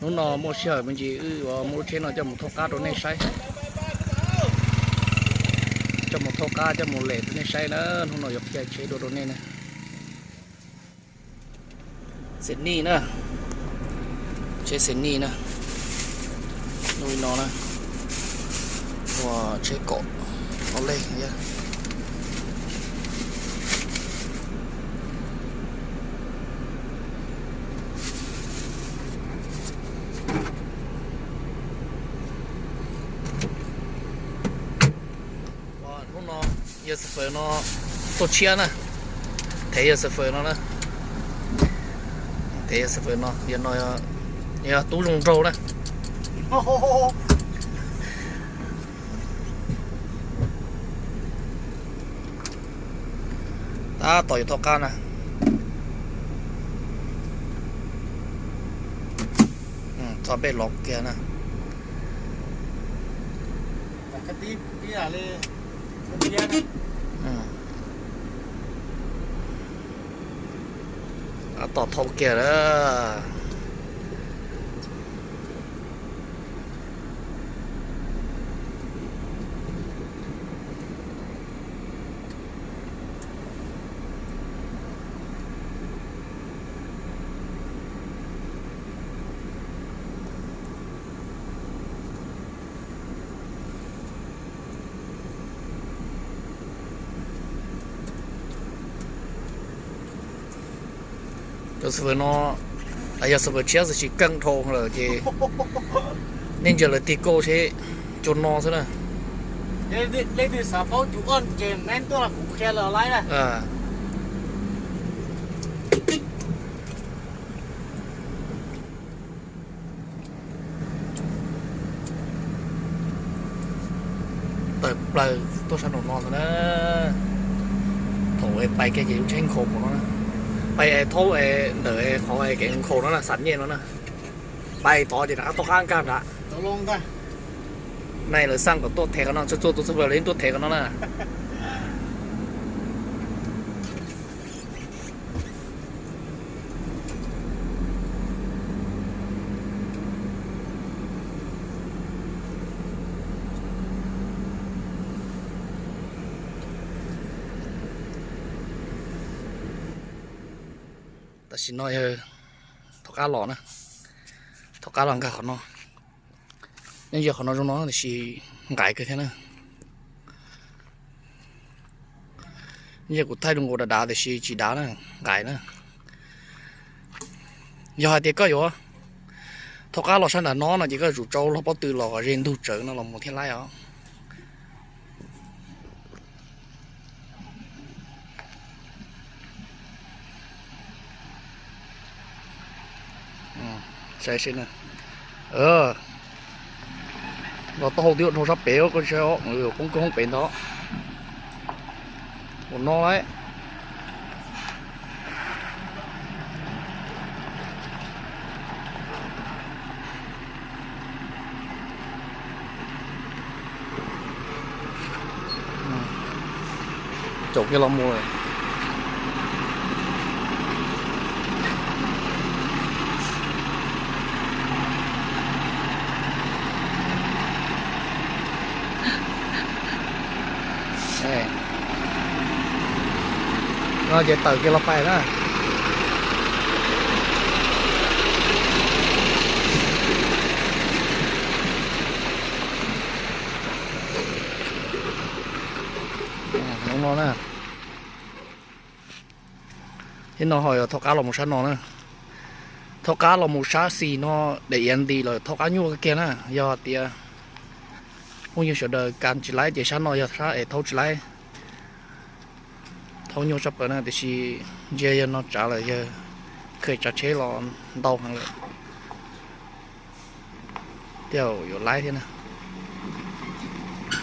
Hnub no muaj sij hawm me ntsis wb yuav muab lub tsheb no coj mus thauj qab rau nej saib. Coj mus thauj qab coj mus lem rau nej saib na. Hnub no yuav qhia tsheb dua rau nej na. Xenij na, tsheb Xenij na, nuj no na, ua tsheb kom no lej. Hnub no yawg xav fawm no tuaj tshiab na, thev yawg xav fawm no na, thev yawg xav fawm no, yog no yog tub zoo nraug na. Tab tom yuav thauj qab na. Txog peb lov kiag na. Tab tom thauj kiag lawm. Cov xav fawm no yog xav fawm tshiab xwb, tsis keej dhau lawm ces nej ntsia lawv tig kauj seb, cua no xwb na. Leej twg xav paub cua no ces hnub tuaj kuv qhia lawv laiv na. Tawm plaws tuaj sab nraum no ntag na. Thaum es pais kiag ces lub tsheb nkhaus mus no na. Pais es thaub es ntawm es qhov es kev nkhaus no na, xam nyej no na. Pais tod ces rov qab tuaj qab nkag nrad. Nai lawv xaj kom tuaj thev qhov no, txhua txhua tus xav fawm los yeej tuaj thev qhov no na. Tam sim no yog thov qab los na, thov qab los nkag qhov no. Nyob ze qhov no zoo no tiam sis nqaim kawg thiab na. Nyob ze kuv thaij zoo nkaus dav dav tiam sis tsis dav na, nqaim na. Yog hais tias koj yuav thov qab los sab nram no no ces koj yuav tsum rau lub pob tw los kom ze ntug tsawv no los mus thiaj laib os. Saib seb na. Los taub hau twb dhau sab pem, koj saib, poob kawg hoob pem ntawd. Ua no lawm. Caum kiag los mus. No ces tawm kiag los pais na. No na. Thiab no ho yog thov qab los mus sab no na. Thov qab los mus sab xis no, daim iav nti lawm, thov qab nyuaj kiag na. Yog tias phooj ywg sawv daws kas tsis laib ces sab no yog sab es thaub tsis laib. Thaub nyuaj tshaj plaws na, tiam sis ntsia yawg no tsav lawm, yawg khaws tsav tsheb los ntau heev lawm. Tej zaum yuav laib thiab na.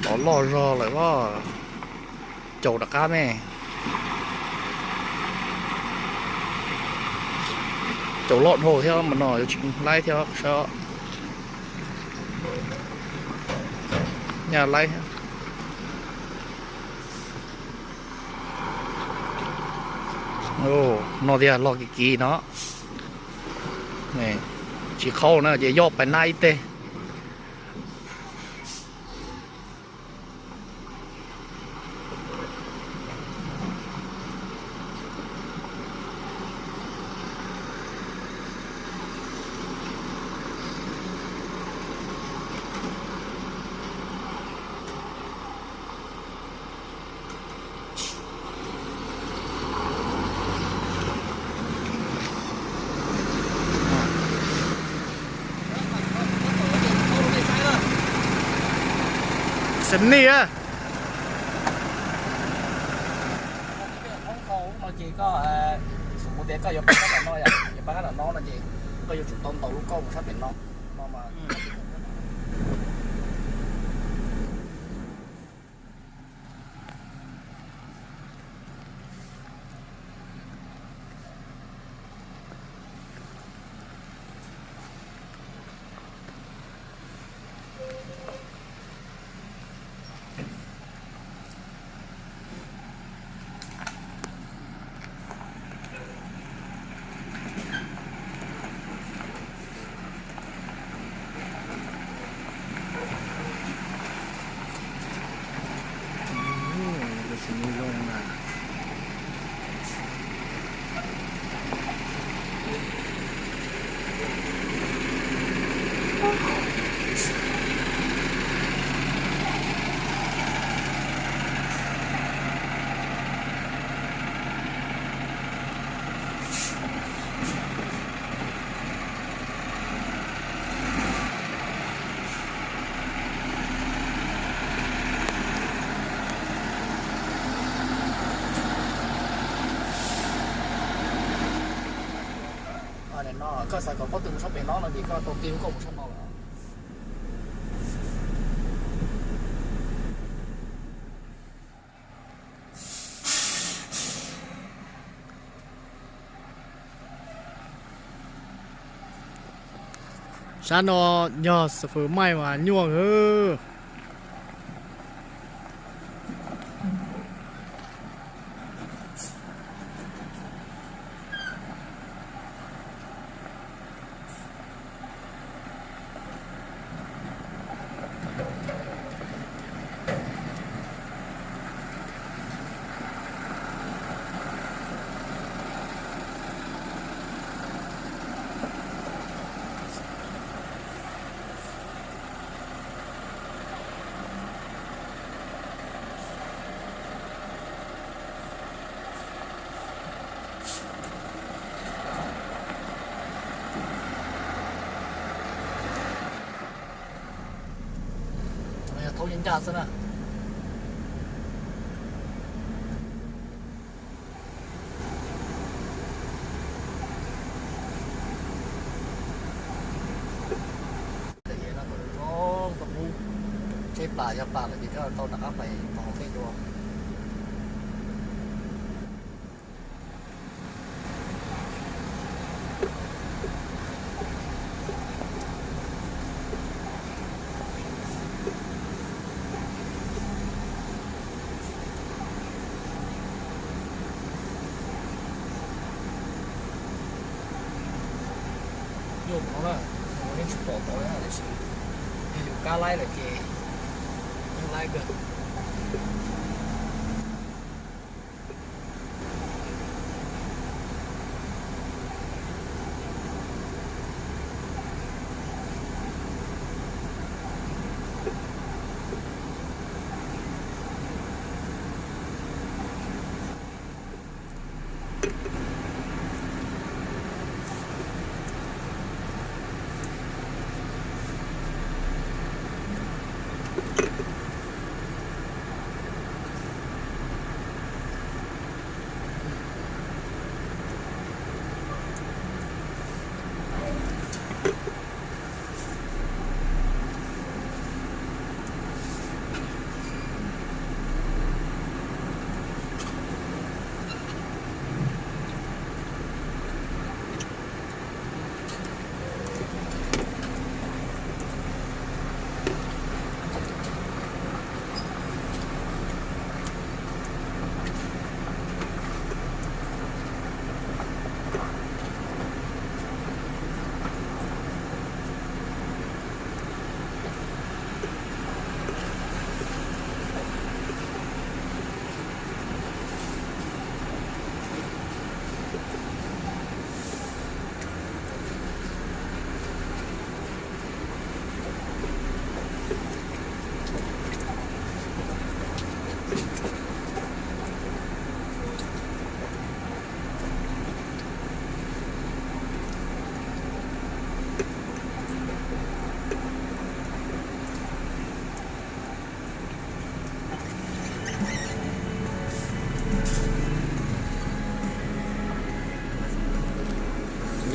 Tod loj zog lawm os. Caum rov qab me. Caum loj dhau thiab mas no yuav tsis laib thiab sab. Nyaj laib thiab. No tiag, loj kiv kiv no. Tsis qhau na ces yog pais na ib teg. Xem ni á. Ces koj, xum mus tias koj yuav pab qab tom no, yuav pab qab tom no no ces koj yuav tsum tau ntaus lub kauj mus sab pem no. Xws li zoo na. Koj xav kom pob tw mus sab pem no no ces koj tau tig lub kauj mus sab no lawm. Sab no yog xab fwm maij mas nyuaj hwv. Yog thaub ncaj ncaj xwb na. Tsheb plas yog plas lawm ces koj tau rov qab pais tom hauv tej dua. Nyuaj no na, yeej tsis pom tau tiam sis yog yus kab laib lawm ces yeej laib kawg.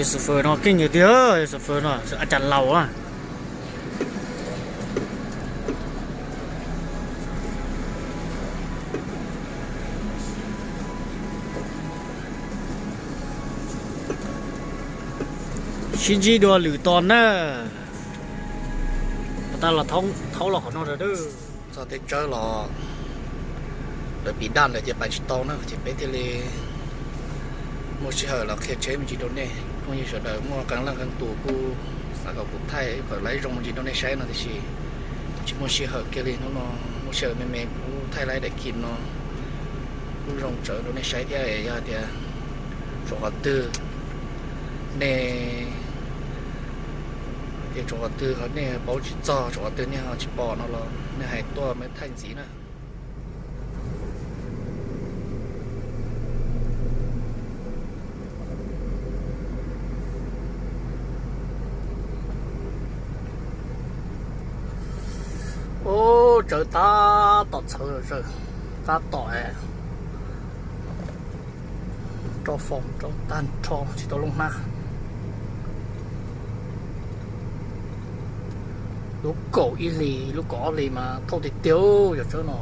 Xu fw no keej tiag, xu fw no a cas laus na. Sib ntsib dua lwm tos na. Tab los thaub los qhov no lawm. Txog teb tsawb los lawv piv daj lawm ces pais tsis tau na, ces peb thiaj li muaj sij hawm los qhia tsheb me ntsis rau nej. Phooj ywg sawv daws muaj qee leej qee tus kuj xav kom kuv thaij ib qhov laiv zoo me ntsis rau nej saib no tiam sis tsis muaj sij hawm kiag li. Hnub no muaj sij hawm me me kuv thaij laiv daim kis no kuj zoo tsawv rau nej saib thiab. Yog tias tshuav qhov twg nej, tias tshuav qhov twg ho nej paub tsis txog, tshuav qhov twg nej ho tsis pom no los nej hais tuaj mam thaij ntxiv na. Ub, tsawv tab tom txhawv, tab tom rau foom rau tag nrho tsis tau looj hnab. Lub kaum ib hlis lub kaum ob hlis mas thauj tiag tiag yog tsawb no.